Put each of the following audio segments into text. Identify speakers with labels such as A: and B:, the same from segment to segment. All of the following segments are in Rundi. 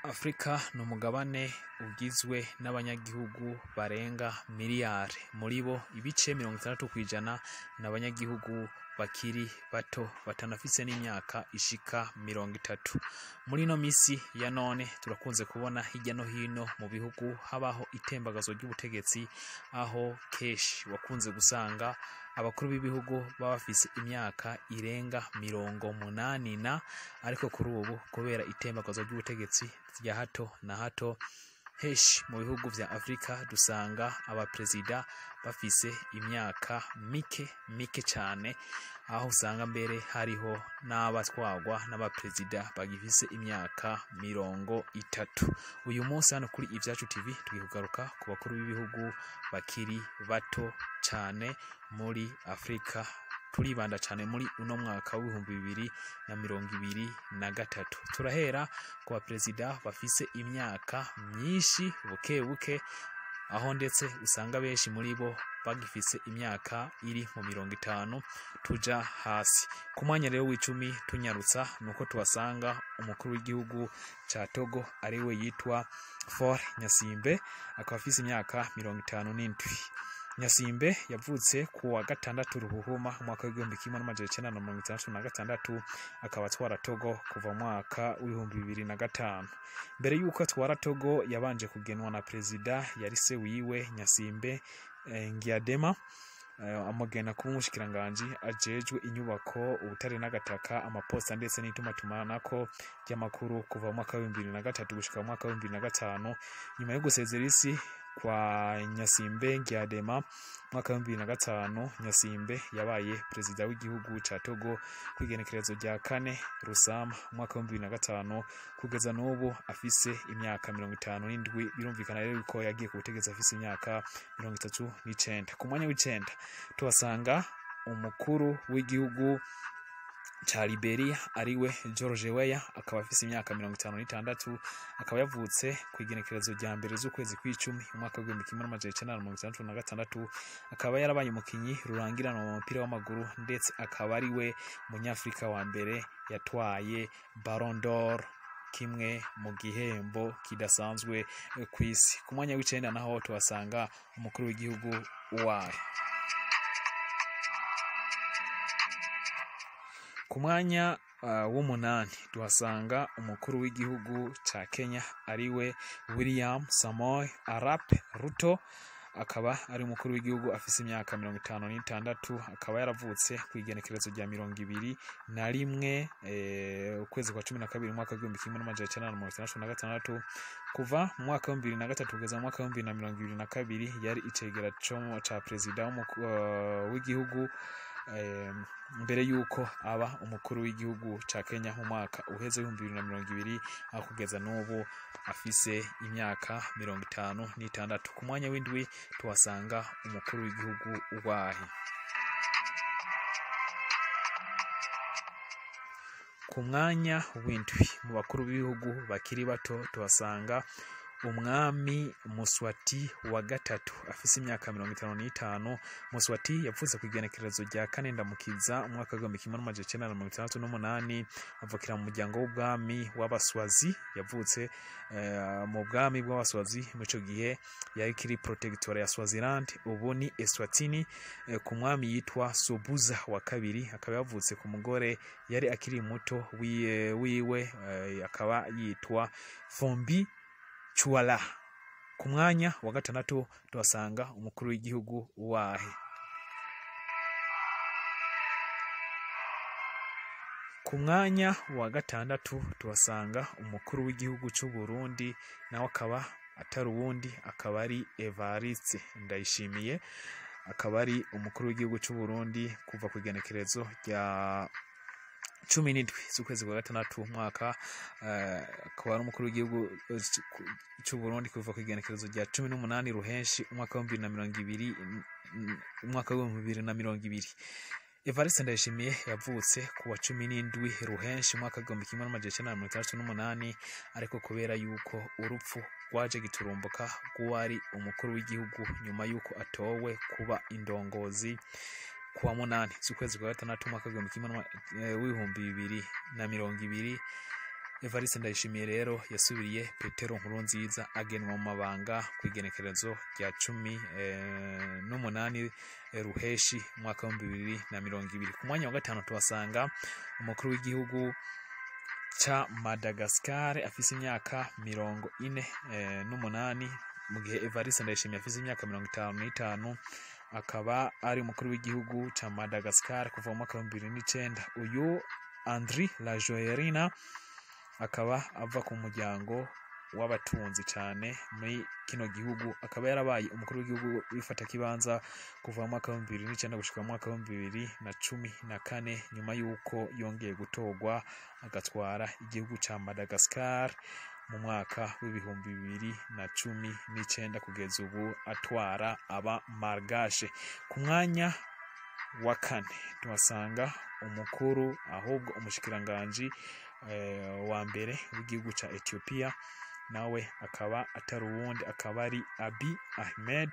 A: Afrika ni umugabane ugizwe n'abanyagihugu barenga miliyari, muri bo ibice 60% ni abanyagihugu bakiri bato batanafise n'imyaka ishika 30. Muri ino misi ya none turakunze kubona hirya no hino mu bihugu habaho itembagazo ry'ubutegetsi, aho kenshi wakunze gusanga abakuru b'ibihugu baba bafise imyaka irenga 80 na, ariko kuri ubu kubera itembagazo ry'ubutegetsi rya hato na hato, henshi mu bihugu vya Afrika dusanga abaperezida bafise imyaka mike mike cane, aho usanga mbere hariho n'abatwagwa n'abaperezida bagifise imyaka 30. Uyu munsi hano kuri Ivyacu TV tugiye kugaruka ku bakuru b'ibihugu bakiri bato cane muri Afrika. Turibanda cane muri uno mwaka w'2023. Turahera ku baperezida bafise imyaka myinshi buke buke, aho ndetse usanga benshi muri bo bagifise imyaka iri mu 50 tuja hasi. Ku mwanya rero w'icumi tunyarutsa nuko tuhasanga umukuru w'igihugu ca Togo ariwe yitwa Faure Gnassingbe, akaba afise imyaka 57. Gnassingbe yavutse ku wa 6 Ruhuhuma umwaka w'1966, akaba atwara Togo kuva mu mwaka w'2005. Mbere yuko atwara Togo yabanje kugenwa na perezida yari se wiwe Gnassingbe Ngiadema, amugena kuba umushikiranganji ajejwe inyubako, ubutare n'agataka, amaposta ndetse n'itumatumanako ry'amakuru kuva mu mwaka w'2003 gushika mu mwaka w'2005. Nyuma yo gusezera isi kwa Gnassingbe Ngiadema mwaka w'2005, Gnassingbe yabaye perezida w'igihugu ca Togo kw'igenekerezo rya 4 Rusama mwaka w'2005, kugeza n'ubu afise imyaka 57. Birumvikana rero ko yagiye ku butegetsi afise imyaka 39. Ku mwanya w'icenda tuhasanga umukuru w'igihugu ca Liberia ariwe George Weah, akaba afise imyaka 56, akaba yavutse ku igenekerezo rya 1 z'ukwezi kw'icumi umwaka w'1966, akaba yarabaye umukinyi rurangiranwa mu mupira w'amaguru, ndetse akaba ariwe munyafrika wa mbere yatwaye Ballon d'Or, kimwe mu gihembo kidasanzwe kw'isi. Ku mwanya w'icenda naho tuhasanga umukuru w'igihugu wayo. Ku mwanya w'umunani tuhasanga umukuru w'igihugu ca Kenya ariwe William Samoei Arap Ruto, akaba ari umukuru w'igihugu afise imyaka 56, akaba yaravutse ku igenekerezo rya 21 ukwezi kwa 12 umwaka w'1966. Kuva mu mwaka w'2003 kugeza mu mwaka w'2022 yari icegera ca perezida w'igihugu, mbere yuko aba umukuru w'igihugu ca Kenya mu mwaka uheze w'2020, aho kugeza n'ubu afise imyaka 56. Ku mwanya w'indwi tuhasanga umukuru w'igihugu wahe. Ku mwanya w'indwi mu bakuru b'ibihugu bakiri bato tuhasanga umwami Muswati wa 3 afise imyaka 55. Muswati yavutse ku igenekerezo rya 4 Ndamukiza umwaka w'1968, avukira mu muryango w'ubwami w'Abaswazi. Yavutse mu bwami bw'Abaswazi, muri ico gihe yari kiri protectorate ya Swaziland, ubu ni Eswatini, ku mwami yitwa Sobuza wa 2. Akaba yavutse ku mugore yari akiri muto wiwe, akaba yitwa Fombi Chwala. Ku mwanya wa 6 tuhasanga umukuru w'igihugu wahe. Ku mwanya wa 6 tuhasanga umukuru w'igihugu c'u Burundi, nawe akaba atari uwundi, akaba ari Evariste Ndayishimiye, akaba ari umukuru w'igihugu c'u Burundi kuva ku igenekerezo rya 17 z'ukwezi kwa 6 umwaka, akaba ari umukuru w'igihugu c'u Burundi kuva ku igenekerezo rya 18 Ruhenshi umwaka w'2020, umwaka w'2020. Evariste Ndayishimiye yavutse ku wa 17 Ruhenshi umwaka w'1968, ariko kubera yuko urupfu rwaje giturumbuka rw'uwari umukuru w'igihugu nyuma yuko atowe kuba indongozi kuwa 8 z'ukwezi kwa 6 umwaka w'2020, Evariste Ndayishimiye rero yasubiriye Petero Nkurunziza agenwa mu mabanga ku igenekerezo rya 18 Ruheshi umwaka wa 2020. Ku mwanya wa gatanu tuhasanga umukuru w'igihugu ca Madagascar afise imyaka 48, mu gihe Evariste Ndayishimiye afise imyaka 55, akaba ari umukuru w'igihugu ca Madagascar kuva mu mwaka wa 2009. Uyu Andry Rajoelina akaba ava ku muryango w'abatunzi cane muri kino gihugu, akaba yarabaye umukuru w'igihugu w'ifatakibanza kuva mu mwaka wa 2009 gushika mu mwaka wa 2014, nyuma y'uko yongeye gutorwa agatwara igihugu ca Madagascar mu mwaka wa 2019, kugeza ubu atwara aba Malgache. Ku mwanya wa kane tuhasanga umukuru, ahubwo umushikiranganji wa mbere w'igihugu ca Ethiopia, nawe akaba atari uwundi, akaba ari Abiy Ahmed,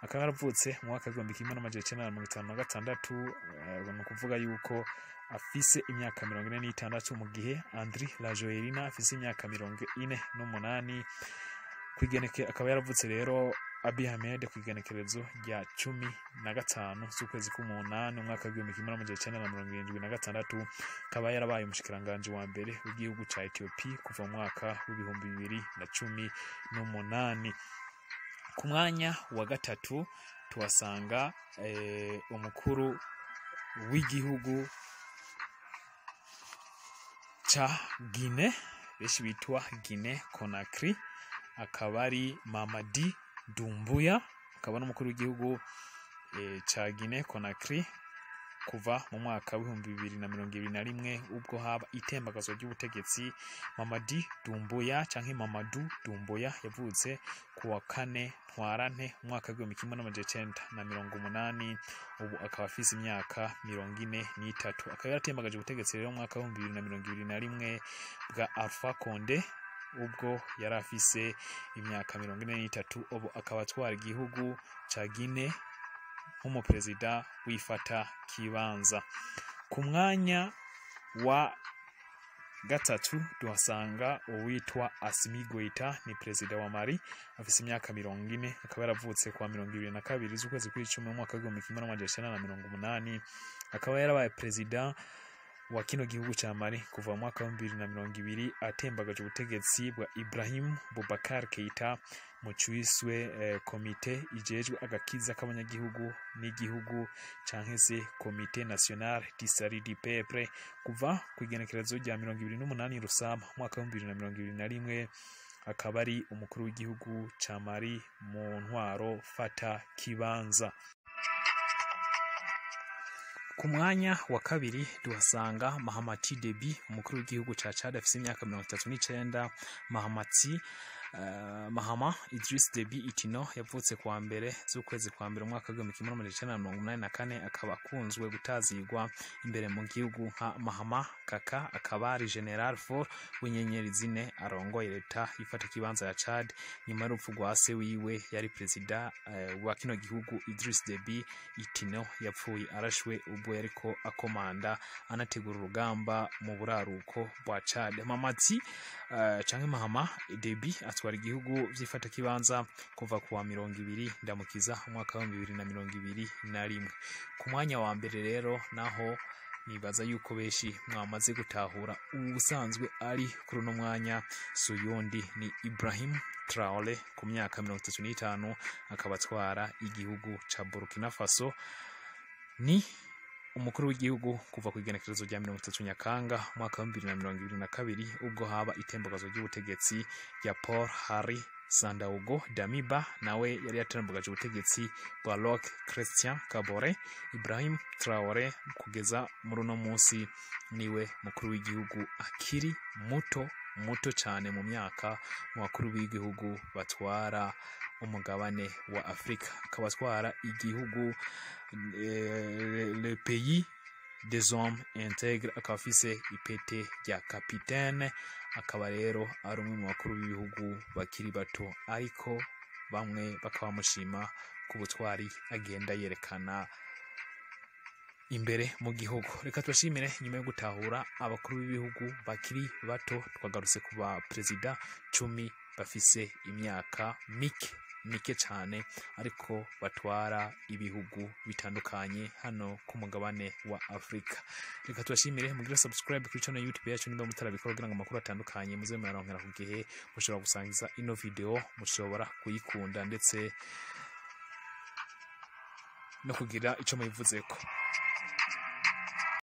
A: akaba yaravutse mu mwaka wa 1956, ni ukuvuga yuko afise imyaka 46, mu gihe Andry Rajoelina afise imyaka 48. Kwigeneke akaba yaravutse rero Abiy Ahmed ku igenekerezo rya 15 z'ukwezi k'umunani umwaka wa 1976, akaba yarabaye umushikiranganji wa mbere w'igihugu ca Ethiopia kuva mu mwaka wa 2018. Ku mwanya wa gatatu tuhasanga umukuru w'igihugu ca Guinea, benshi bitwa Guinea Conakry, akaba ari Mamadi Doumbouya, akaba n'umukuru w'igihugu ca Guinea Conakry kuva mu mwaka wa 2021, ubwo haba itembagazwa ry'ubutegetsi. Mamadi Doumbouya canke Mamadou Doumbouya yavutse ku wa 4 Ntwarante umwaka wa 1980, ubu akaba afise imyaka 43, akaba yaratembagaje ubutegetsi rero mu mwaka wa 2021 bwa Alpha Conde, ubwo yari afise imyaka 43, ubu akaba atwara igihugu ca Guinea nk'umuperezida w'ifata kibanza. Ku mwanya wa gatatu tuhasanga uwitwa Assimi Goita, ni perezida wa Mali, afise imyaka 40, akaba yaravutse kuwa 22 z'ukwezi kw'icumi mu mwaka wa 1980, akaba yarabaye perezida wa kino gihugu ca Mali kuva mu mwaka wa 2020, atembagaje ubutegetsi bwa Ibrahim Boubacar Keita mu ciswe komite ijejwe agakiza k'abanyagihugu n'igihugu, canke se Comité National du Salut du Peuple. Kuva ku igenekerezo rya 28 Rusama umwaka wa 2021, akaba ari umukuru w'igihugu ca Mali mu ntwaro fata kibanza. Ku mwanya wa kabiri tuhasanga Mahamat Deby, umukuru w'igihugu ca Chad afise imyaka 39. Mahamati Mahama Idris Deby Itno yavutse kuwa 1 z'ukwezi kwa mbere umwaka wa 1984, akaba akunzwe gutazigwa imbere mu gihugu nka Mahama Kaka, akaba ari General Fort w'inyenyeri zine arongoye leta ifata kibanza ya Chad nyuma y'urupfu rwa se wiwe yari perezida wa kino gihugu Idris Deby Itno, yapfuye arashwe ubwo yariko akomanda anategura urugamba mu buraruko bwa Chad. Mamati canke Mahama Deby atwara igihugu vyifata kibanza kuva kuwa 20 Ndamukiza umwaka wa 2021. Ku mwanya wa mbere rero naho nibaza yuko benshi mwamaze gutahura ubusanzwe ari kuri uno mwanya, suyundi ni Ibrahim Traore, ku myaka 35, akaba atwara igihugu ca Burkina Faso. Ni umukuru w'igihugu kuva ku igenekerezo rya 30 Nyakanga umwaka wa 2022, ubwo haba itembagazo ry'ubutegetsi rya Paul Henri Sandaogo Damiba, nawe yari yatembagaje ubutegetsi bwa Roch Christian Kabore. Ibrahim Traore kugeza muri uno munsi niwe mukuru w'igihugu akiri muto muto cyane mu myaka mu bakuru b'igihugu batwara umugabane wa Afrika, akaba atwara igihugu le pays des hommes intègres, akaba afise ipete rya capitaine, akaba rero ari umwe mu bakuru b'ibihugu bakiri bato, ariko bamwe bakaba bamushima ku butwari agenda yerekana. Imbere mu gihugu, reka tubashimire. Nyuma yo gutahura abakuru b'ibihugu bakiri bato, twagarutse ku ba perezida 10 bafise imyaka mike mike cyane, ariko batwara ibihugu bitandukanye hano ku mugabane wa Afurika. Reka tubashimire, mugire subscribe kuri channel YouTube yacu niba mutarabikora, kugira ngo amakuru atandukanye muze muraronkera ku gihe. Mushobora gusangiza ino video, mushobora kuyikunda ndetse no kugira ico muyivuzeko.